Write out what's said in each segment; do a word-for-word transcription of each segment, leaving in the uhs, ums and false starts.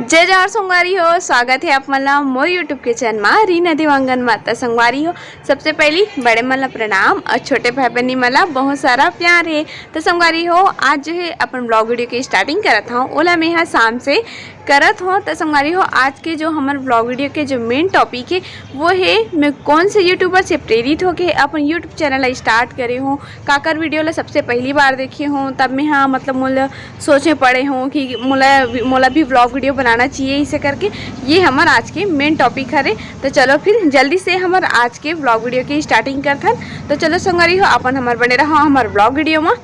जय जोहार संगवारी हो, स्वागत हे आप मन ला मोर YouTube के चैनल मा रीना देवांगन मा। त संगवारी हो, सबसे पहली बड़े मन ला प्रणाम और छोटे भाई बहनी मन ला बहुत सारा प्यार हे। त संगवारी हो, आज जो है अपन ब्लॉग वीडियो के स्टार्टिंग करत हूँ, ओला मैं हा शाम से करत हूँ। त संगवारी हो, आज के जो हमर ब्लॉग वीडियो के जो मेन टॉपिक है वो है मैं कौन से यूट्यूबर से प्रेरित होके अपन YouTube चैनल ला स्टार्ट करे हूँ, काकर वीडियो ला सबसे पहली बार देखे हूँ, तब मैं हा मतलब मोला सोचे पड़े हूँ कि मोला मोला भी ब्लॉग वीडियो बनाना चाहिए, इसे करके ये हमर आज के मेन टॉपिक हरे। तो चलो फिर जल्दी से हमर आज के ब्लॉग वीडियो की स्टार्टिंग करथन। तो चलो संगवारी हो, अपन हमर बने रहो हमर ब्लॉग वीडियो में।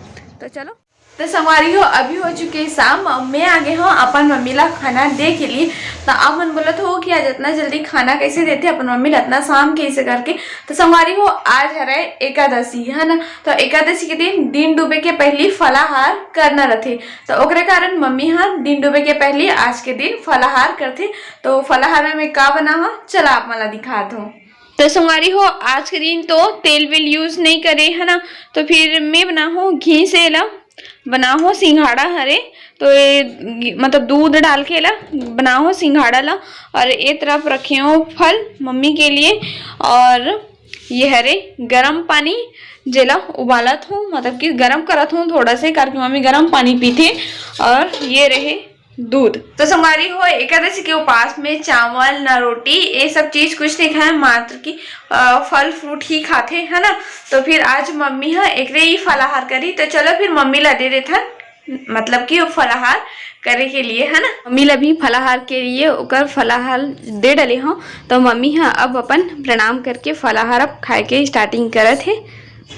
तो चलो, तो संगवारी हो, अभी हो चुके शाम, मैं आ गए हूँ अपन मम्मी ला खाना दे के लिए। तो आप मन बोलत हो कि आज इतना जल्दी खाना कैसे देथे अपन मम्मी ला इतना शाम के, इसे करके। तो संगवारी हो, आज हरे एकादशी, है ना? तो एकादशी के दिन, दिन डूबे के पहली फलाहार करना रथे, तो ओकरे कारण मम्मी हा दिन डूबे के पहली आज के दिन फलाहार करथे। तो फलाहार में मैं का बना हा, चला आप मन ला दिखात हूँ। तो संगवारी हो, आज के दिन तो तेल वेल यूज नहीं करे, है ना? तो फिर मैं बना हूँ घी से ला, बना हूँ सिंघाड़ा हरे। तो ये घी-, मतलब दूध डाल के ला बना हूँ सिंघाड़ा ला। और ये तरफ रखे हूँ फल मम्मी के लिए, और ये हरे गरम पानी, जेला उबालत हूँ, मतलब कि गरम करत हूँ थोड़ा से, करके मम्मी गरम पानी पीथे। और ये रहे दूध। तो संगवारी हो, एकादशी के उपास में चावल ना रोटी, ये सब चीज कुछ नहीं खाए, मात्र कि अ, फल फ्रूट ही खाथे, है ना? तो फिर आज मम्मी हा एकरे ही फलाहार करी। तो चलो फिर मम्मी ला दे देथन, मतलब कि वो फलाहार करे के लिए, है ना? मम्मी ला भी फलाहार के लिए ओकर फलाहार दे डले हूँ। तो मम्मी हा अब अपन प्रणाम करके फलाहार अब खाए के स्टार्टिंग करत हे।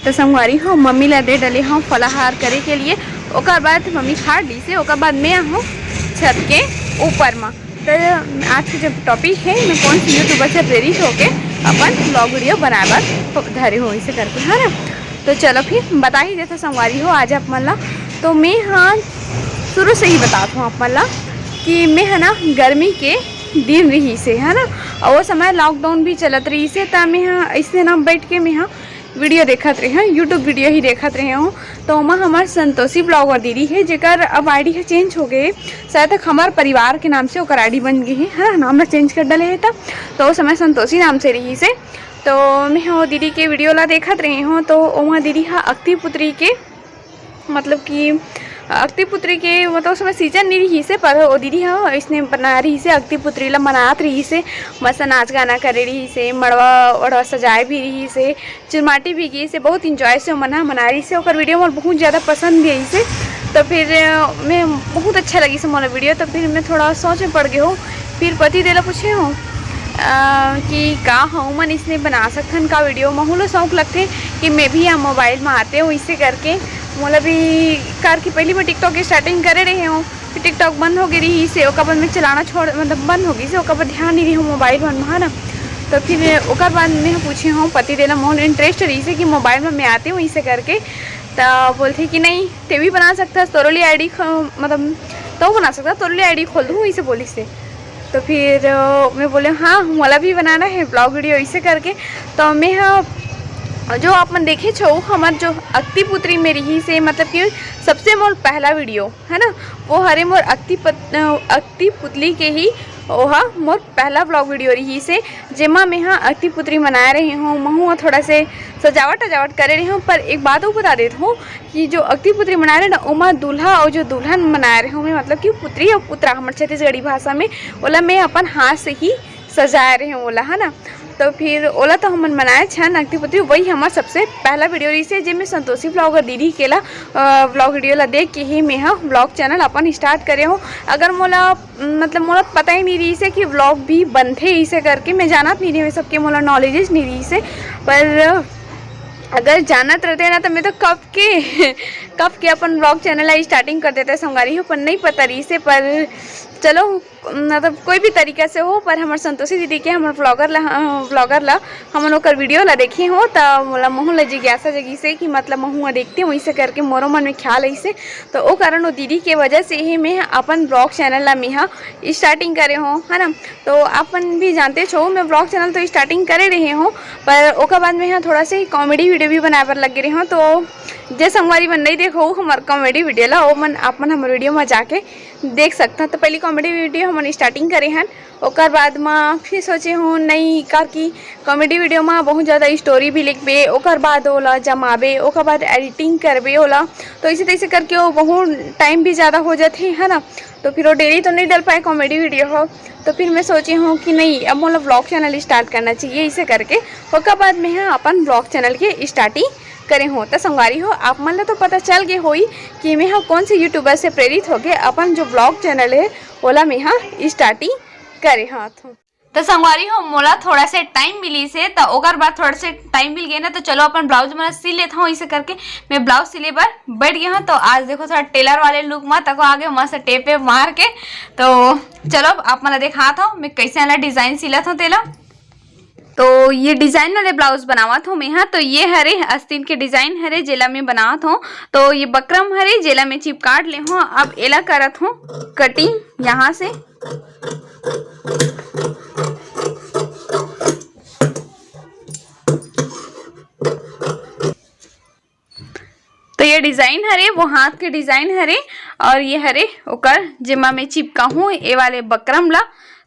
तो संगवारी हो, मम्मी ला दे डले हूँ फलाहार करे के लिए। ओकर बाद मम्मी खा ली से, ओकर बाद मैं आहूँ छत के ऊपर मा। तो आज के जो टॉपिक है, मैं कौन से यूट्यूबर से प्रेरित होके अपन ब्लॉग वीडियो बनाए बर धरे हूँ, इसे करके, है ना? तो चलो फिर बता ही देता संगवारी हो आज आप मन ला। तो मैं हा शुरू से ही बतात हूँ आप मन ला कि मैं हा ना गर्मी के दिन रही से, है ना, और वो समय लॉकडाउन भी चलत रही से, त मैं हा ऐसे ना बैठ के मैं हा वीडियो देखत रहे हूँ, यूट्यूब वीडियो ही देखत रहे हूँ। तो ओमा हमर संतोषी ब्लॉगर दीदी है, जेकर अब आईडी है चेंज हो गए, शायद तक हमार परिवार के नाम से ओकर आईडी बन गई है, है ना, नाम ला चेंज कर डले है। तब तो उस समय संतोषी नाम से रही से, तो मैं वो दीदी के वीडियो ला देखत रहे हूँ। तो ओमा दीदी हा अक्ति पुत्री के, मतलब कि अक्ति पुत्री के, मतलब उस समय सीजन नहीं रही से, पर वो दीदी हा इसने बना रही से, अक्ति पुत्री ला मनात रही से, मस्त नाच गाना करे रही से, मड़वा वड़वा सजाए भी रही से, चिरमाटी भी गिस हे, बहुत इंजॉय से ओमन ह मना रिहिस हे। ओकर वीडियो मोर बहुत ज़्यादा पसंद भी आइस हे। तो फिर, अ, मैं बहुत अच्छा लगिस हे मोला वीडियो। तो फिर मैं थोड़ा सोच में पड़ गे हूँ। फिर पति देव ला पूछे हूँ, अ, कि का हमन इसने बना सकथन का वीडियो? महू ला शौक लगथे कि मैं भी यहाँ मोबाइल में आते हूँ, इसे करके मोला भी करके पहली मैं TikTok की स्टार्टिंग करे रहे हूँ। फिर TikTok बंद हो गे रिहिस हे, ओकर बाद मैं चलाना छोड़, मतलब बंद हो गिस हे, ओकर बाद ध्यान नहीं रही मोबाइल मन में, है ना। तो फिर ओकर बाद मैं पूछे हूँ पति देव ला, मोर इंटरेस्ट रहिस हे कि मोबाइल में मैं आते हूँ इसे करके। तो बोलथे कि नहीं, ते भी बना सकता है, तोरो लिए आईडी ख-, मतलब तो बना सकता है, तोरो लिए आईडी खोल दूँ, इसे बोलिस हे। तो फिर, अ, मैं बोले हाँ, मोला भी बनाना है ब्लॉग वीडियो इसे करके। तो मैं, हाँ, जो आप मन देखे छो, हमार जो अक्ति पुत्री में रहिस हे, मतलब कि सबसे मोर पहला वीडियो, है ना, वो हरे मोर अक्ति पत-, अ, अक्ति पुतली के ही, ओहा मोर पहला ब्लॉग वीडियो रहिस हे, जेमा मैं हा अक्ति पुत्री मनाए रहे हूँ, महू हा थोड़ा से सजावट अजावट करे रहे हूँ। पर एक बात वो बता देत हूँ कि जो अक्ति पुत्री मनाए रहे ना, ओमा दूल्हा और जो दुल्हन मनाए रहे हूँ मैं, मतलब कि पुत्री और पुत्रा, हमर छत्तीसगढ़ी भाषा में, ओला मैं अपन हाथ से ही सजाए रहे हूँ ओला, है ना। तो फिर ओला तो हमन मनाए छन अक्ति पुत्री, वही हमार सबसे पहला वीडियो रहिस हे, जेमे संतोषी ब्लॉगर दीदी के ला, अ, ब्लॉग वीडियो ला देख के ही मैं हा ब्लॉग चैनल अपन स्टार्ट करे हूँ। अगर मोला, मतलब मोला पता ही नहीं रहिस हे कि ब्लॉग भी बनथे इसे करके, मैं जानत नहीं रही, सबके मोला नॉलेज नहीं रहिस हे। पर अगर जानत रहते ना, तो मैं तो कब के कब के अपन ब्लॉग चैनल ला स्टार्टिंग कर देते संगवारी हो, पर नहीं पता रहिस हे। पर चलो, मतलब कोई भी तरीका से हो, पर हमर संतोषी दीदी के, हमर ब्लॉगर ला, अ, ब्लॉगर ला, हमन ओकर वीडियो ला देखे हो, त मोला, महू ला जिज्ञासा जगिस हे कि मतलब महू ला देखते हो, इसे करके मोरो मन में ख्याल आइस हे। तो ओ कारण वो दीदी के वजह से ही मैं अपन ब्लॉग चैनल ला मैं हा स्टार्टिंग करे हो, है ना। तो आप मन भी जानते छो, मैं ब्लॉग चैनल तो स्टार्टिंग करे रहे हो, पर ओकर बाद मैं हा थोड़ा से कॉमेडी वीडियो भी बनाए बर लग रहे हो। तो जे संगवारी मन नहीं देखो हमर कॉमेडी वीडियो ला, ओ मन, आप मन हमर वीडियो में जाके देख सकता। तो पहली कॉमेडी वीडियो हमन स्टार्टिंग करे हन, ओकर बाद म फिर सोचे हूँ नहीं, काकि कॉमेडी वीडियो म बहुत ज़्यादा स्टोरी भी लिखबे, ओकर बाद ओला जमाबे, ओकर बाद एडिटिंग करबे ओला, तो इसे तैसे करके वो बहुत टाइम भी ज़्यादा हो जाते है ना। तो फिर वो डेली तो नहीं डल पाए कॉमेडी वीडियो हो। तो फिर मैं सोचे हूँ कि नहीं, अब मोला व्लॉग चैनल स्टार्ट करना चाहिए, इसे करके ओकर बाद मैं ह अपन व्लॉग चैनल के स्टार्टिंग करे हूँ। तो संगवारी हो, आप मन ला तो पता चल गए होई कि मैं ह कौन से यूट्यूबर से प्रेरित होके अपन जो व्लॉग चैनल है, ओला मैं ह स्टार्टिंग करे हूँ। तो संगवारी हो, मोला थोड़ा से टाइम मिलिस हे, तो ओकर बाद थोड़ा से टाइम मिल गए ना, तो चलो अपन ब्लाउज मन ला सी लेता हूँ। इसे करके मैं ब्लाउज सिले बर बैठ गया हूँ। तो आज देखो, थोड़ा टेलर वाले लुक में तको आगे मस्त टेप वेप मार के। तो चलो, आप मन ला दिखाता हूँ मैं कैसे वाला डिजाइन सिलत हूँ तेला। तो ये डिजाइन वाले ब्लाउज बनावत हूँ मैं हा। तो ये हरे अस्तीन के डिजाइन हरे, जेला मैं बनावत हूँ। तो ये बकरम हरे, जेला मैं चिपकाट ले हूँ। अब एला करत हूँ कटिंग यहाँ से। तो ये डिजाइन हरे, वो हाथ के डिजाइन हरे, और ये हरे ओकर, जेमा मैं चिपकाहूँ ए वाले बकरम ला।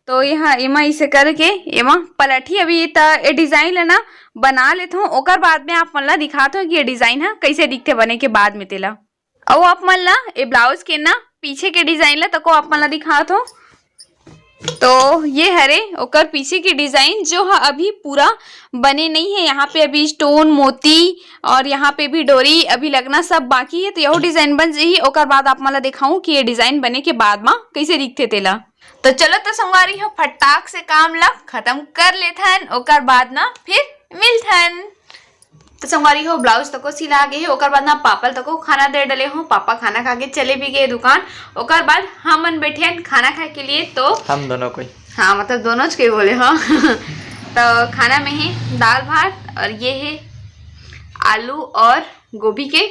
तो यहाँ एमा इसे करके एमा पलटही। अभी त ए डिजाइन ला ना बना लेत हूँ, ओकर बाद में आप मन ला दिखात हूँ कि ये डिजाइन ह कैसे दिखते बने के बाद में तेला। अउ आप मन ला ए ब्लाउज के ना पीछे के डिजाइन ला तको आप मन ला दिखात हूँ। तो ये हरे ओकर पीछे की डिजाइन, जो ह अभी पूरा बने नहीं है। यहाँ पे अभी स्टोन, मोती और यहाँ पे भी डोरी अभी लगना सब बाकी है। तो यहू डिजाइन बन जाही, ओकर बाद आप मन ला दिखाऊं कि ये डिजाइन बने के बाद मा कैसे दिखथे तेला। तो चलो, तो संगवारी हो, फटाक से काम ला खत्म कर लेथन, ओकर बाद ना फिर मिलथन। तो संगवारी हो, ब्लाउज तको सिला गे हे, ओकर बाद ना पापा ल तको खाना दे डले हो। पापा खाना खा के चले भी गए दुकान। ओकर बाद हमन बैठे हन खाना खाए के लिए। तो हम दोनों कोई। हाँ, मतलब दोनों च के बोले हो। तो खाना में है दाल भात और ये है आलू और गोभी के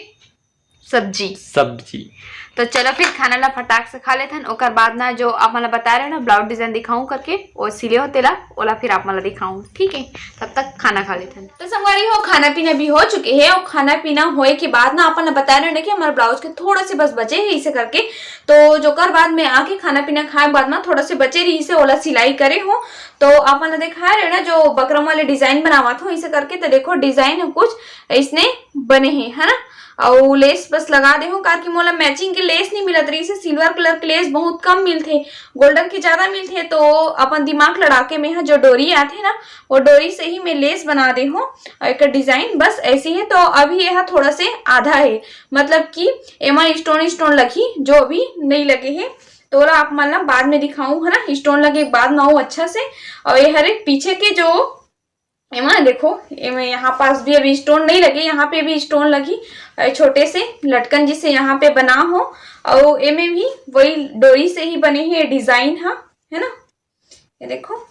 सब्जी। सब्जी। तो चलो फिर खाना ला फटाक से खा लेथन, ओकर बाद ना जो आप मन ला बता रहे ना ब्लाउज डिजाइन दिखाऊं करके, वो सिले हो तेला, ओला फिर आप मन ला दिखाऊं, ठीक है? तब तक खाना खा लेथन। तो संगवारी हो, खाना पीना भी हो चुके है और खाना पीना होए के बाद ना आप मन ला बता रहे ना कि हमारे ब्लाउज के थोड़ा से बस बचे है इसे करके। तो जोकर बाद में आके खाना पीना खाए बाद ना थोड़ा से बचे रही से ओला सिलाई करे हो। तो आप मन ला दिखा रहे ना जो बकरम वाले डिजाइन बनावत हो इसे करके। तो देखो डिजाइन कुछ इसने बने है, है ना? अउ लेस बस लगा दे हूँ, काकि मोला मैचिंग के लेस नहीं मिलत रही से। सिल्वर कलर के लेस बहुत कम मिलथे, गोल्डन के ज्यादा मिलथे। तो अपन दिमाग लड़ा के मैं ह जो डोरी आथे ना, वो डोरी से ही मैं लेस बना दे हूँ। और एक डिजाइन बस ऐसी है। तो अभी यह थोड़ा से आधा है, मतलब कि एमा स्टोन स्टोन लगी जो अभी नहीं लगे है। तो ओला आप मन ला बाद में दिखाऊं, है ना, स्टोन लगे के बाद ना हो अच्छा से। और ये हरे पीछे के जो एमा देखो, एमे यहाँ पास भी अभी स्टोन नहीं लगे, यहाँ पे भी स्टोन लगी। अ, छोटे से लटकन जिसे यहाँ पे बना हो, और एमे भी वही डोरी से ही बने हैं डिजाइन, हाँ, है ना? ये देखो,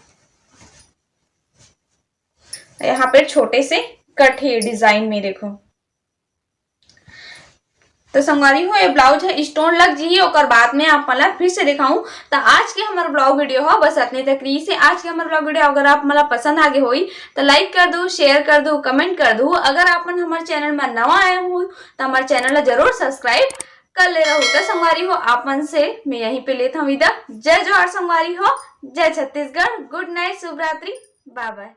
यहाँ पे छोटे से कट है डिजाइन में, देखो। तो संगवारी हो, ये ब्लाउज है स्टोन लग जी, ओकर बाद में आप मन ला फिर से दिखाऊं। तो आज के हमारा ब्लॉग वीडियो हो बस अतने तक रही से। आज के हमारा ब्लॉग वीडियो अगर आप मन ला पसंद आगे होई तो लाइक कर दो, शेयर कर दो, कमेंट कर दो। अगर आप मन हमारे चैनल में नवा आए हो तो हमारे चैनल ला जरूर सब्सक्राइब कर ले रहो। तो संगवारी हो, आप मन से मैं यहीं पे लेता हूँ विदा। जय जोहार संगवारी हो, जय छत्तीसगढ़, गुड नाइट, शुभ रात्रि, बाय बाय।